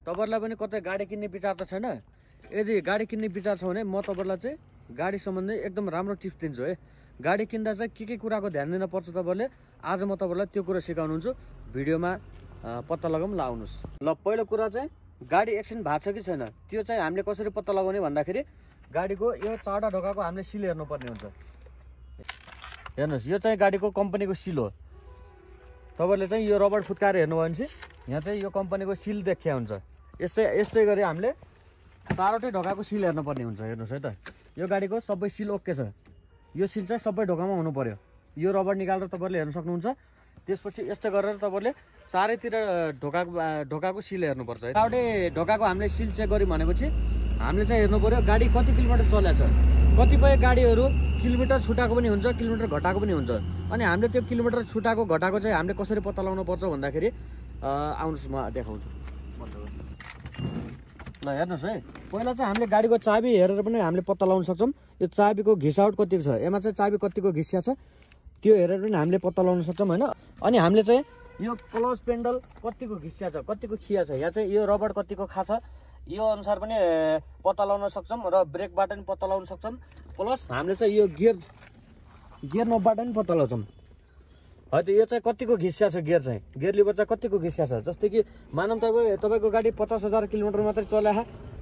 तपाईहरुलाई पनि कतै गाडी किन्ने विचार त छैन? यदि गाडी किन्ने विचार छ भने म तपाईहरुलाई चाहिँ गाडी सम्बन्धी एकदम राम्रो टिप्स दिन्छु है। गाडी किन्दा चाहिँ के कुराको ध्यान दिन पर्छ तपाईहरुले, आज म तपाईहरुलाई त्यो कुरा सिकाउनुहुन्छ। भिडियोमा पत्ता लगाउँ ल आउनुस्। ल पहिलो कुरा चाहिँ गाडी एक्सिडेन्ट भएको छ कि छैन त्यो चाहिँ हामीले कसरी पत्ता लगाउने भन्दाखेरि गाडीको यो चारवटा ढोकाको हामीले सिल हेर्नुपर्ने हुन्छ। हेर्नुस् यो चाहिँ गाडीको कम्पनीको सिल हो। तपाईहरुले चाहिँ यो रबर फुत्काएर हेर्नुभयो भने चाहिँ यहाँ चाहिँ यो कम्पनीको सिल देखिया हुन्छ। यस्तै गरी हामीले चारवटै ढोकाको सिल हेर्नुपर्ने हुन्छ। हेर्नुस् है त यो गाडीको सबै सिल ओके छ। यो सिल चाहिँ सबै ढोकामा हुनु पर्यो। यो रबर निकालेर तपाईहरुले हेर्न सक्नुहुन्छ। त्यसपछि यस्तो गरेर तपाईहरुले चारैतिर ढोकाको सिल हेर्नुपर्छ है। चारवटै ढोकाको हामीले सिल चेक गर्यौं भनेपछि हामीले चाहिँ हेर्नु पर्यो गाडी कति किलोमिटर चलेको छ। कतिपय गाडीहरू किलोमिटर छुटाएको पनि हुन्छ, किलोमिटर घटाएको पनि हुन्छ। अनि हामीले त्यो किलोमिटर छुटाएको घटाएको चाहिँ हामीले कसरी पत्ता लगाउनु पर्छ भन्दाखेरि आउनुस् म देखाउँछु। ल हेर्नुस् है, पहिला चाहिँ हामीले गाडीको चाबी हेरेर पनि हामीले पत्ता लगाउन सक्छौँ। यो चाबीको घिसाउट कतिको छ, यसमा चाहिँ चाबी कतिको घिसिया छ त्यो हेरेर पनि हामीले पत्ता लगाउन सक्छौँ हैन। अनि हामीले चाहिँ यो क्लच पेन्डल कतिको घिसिया छ, कतिको खिया छ, यहाँ चाहिँ यो रबर कतिको खाछ यो अनुसार पनि पत्ता लगाउन सक्छौँ र ब्रेकबाट पनि पत्ता लगाउन सक्छौँ। प्लस हामीले चाहिँ यो गियर नोबबाट पनि पत्ता लगाउँछौँ है त। यो चाहिँ कतिको घिसिया छ, गियर लिभर चाहिँ कतिको घिसिया छ। जस्तै कि मानौँ तपाईको गाडी 50,000 किलोमिटर मात्रै चल्या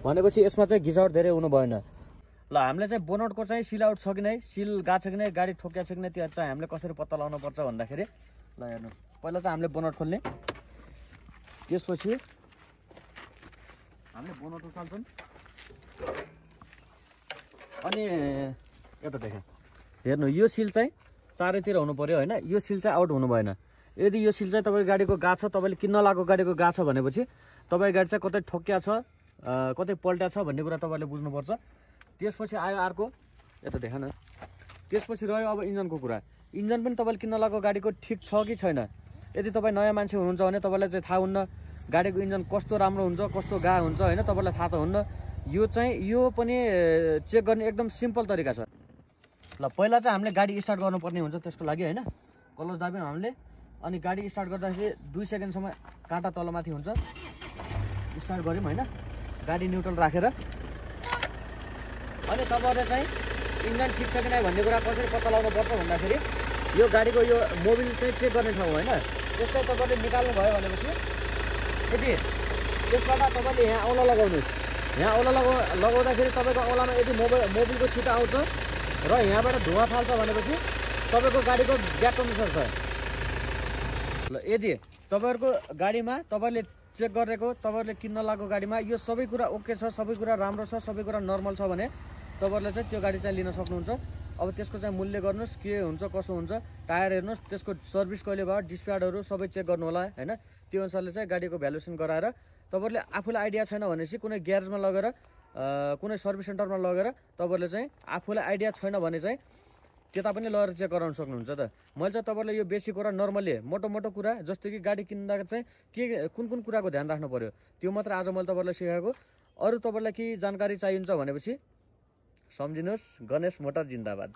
भनेपछि यसमा चाहिँ घिसाउट धेरै हुनु भएन। ल हामीले चाहिँ बोनटको चाहिँ सिल आउट छ कि नै, सिल गएको छ कि नै, गाडी ठोकिया छ कि नै त्यो चाहिँ हामीले कसरी पत्ता लगाउनु पर्छ भन्दाखेरि ल हेर्नुस् पहिला चाहिँ हामीले बोनट खोल्ने, त्यसपछि हामीले बोनट उचाल्छौँ अनि यता देख हेर्नु यो सिल चाहिँ चारैतिर हुनु पर्यो हैन। यो सिल चाहिँ आउट हुनु भएन। यदि यो सिल चाहिँ तपाईको गाडीको गएको छ, तपाईले किन्न लागेको गाडीको गएको छ भनेपछि तपाईको गाडी चाहिँ कतै ठोकिया छ, कतै पल्ट्या छ भन्ने कुरा तपाईले बुझ्नुपर्छ। त्यसपछि आयो अर्को, यता देख न। त्यसपछि रह्यो अब इन्जनको कुरा। इन्जन पनि तपाईले किन्न लागेको गाडीको ठिक छ कि छैन। यदि तपाई नयाँ मान्छे हुनुहुन्छ भने तपाईलाई चाहिँ थाहा हुन्न गाडीको इन्जन कस्तो राम्रो हुन्छ, कस्तो गा हुन्छ हैन, तपाईलाई थाहा त हुन्न। यो पनि चेक गर्ने एकदम सिम्पल तरिका छ। ल पहिला चाहिँ हामीले गाडी स्टार्ट गर्नुपर्ने हुन्छ त्यसको लागि हैन। क्लच दाब्यौँ हामीले अनि गाडी स्टार्ट गर्दाखेरि 2 सेकेन्डसम्म काँटा तलमाथि हुन्छ। स्टार्ट गर्यौँ हैन, गाडी न्युट्रल राखेर। अनि तपाईहरुले चाहिँ इन्जन ठिक छ कि नै भन्ने कुरा कसरी पत्ता लगाउनु पर्छ भन्दाखेरि यो गाडीको यो मोबिल चाहिँ चेक गर्ने ठाउँ हैन। त्यसलाई तपाईले निकाल्नु भयो भनेपछि यदि त्यसबाट तपाईले यहाँ औला लगाउनुस्। यहाँ औला लगाउँदाखेरि तपाईको औलामा यदि मोबिलको छिटा आउँछ र यहाँबाट धुवा फाल्छ भनेपछि तपाईको गाडीको ब्याक कन्डिसन छ। ल यदि तपाईहरुको गाडीमा तपाईले चेक गरेको, तपाईहरुले किन्न लागेको गाडीमा यो सबै कुरा ओके छ, सबै कुरा राम्रो छ, सबै कुरा नर्मल छ भने तपाईहरुले चाहिँ त्यो गाडी चाहिँ लिन सक्नुहुन्छ। अब त्यसको चाहिँ मूल्य गर्नुस् के हुन्छ कसो हुन्छ, टायर हेर्नुस्, त्यसको सर्भिस कहिले भयो, डिस्प्याडहरु सबै चेक गर्नु होला हैन। त्यो अनुसारले चाहिँ गाडीको भ्यालुएसन गराएर तपाईहरुले आफूलाई आइडिया छैन भनेपछि कुनै ग्यारेजमा लगेर कुनै सर्भिस सेन्टरमा लगेर तपाईहरुले चाहिँ आफूलाई आइडिया छैन भने चाहिँ त्यता पनि लगेर चेक गराउन सक्नुहुन्छ त। मैले चाहिँ तपाईहरुले यो बेसिक कुरा नर्मली मोटो कुरा जस्तो कि गाडी किन्दा चाहिँ के कुन कुराको ध्यान राख्नु पर्यो त्यो मात्र आज मैले तपाईहरुलाई सिकाएको। अरु तपाईहरुलाई के जानकारी चाहिन्छ भनेपछि सम्झिनुस्, गणेश मोटर जिन्दाबाद।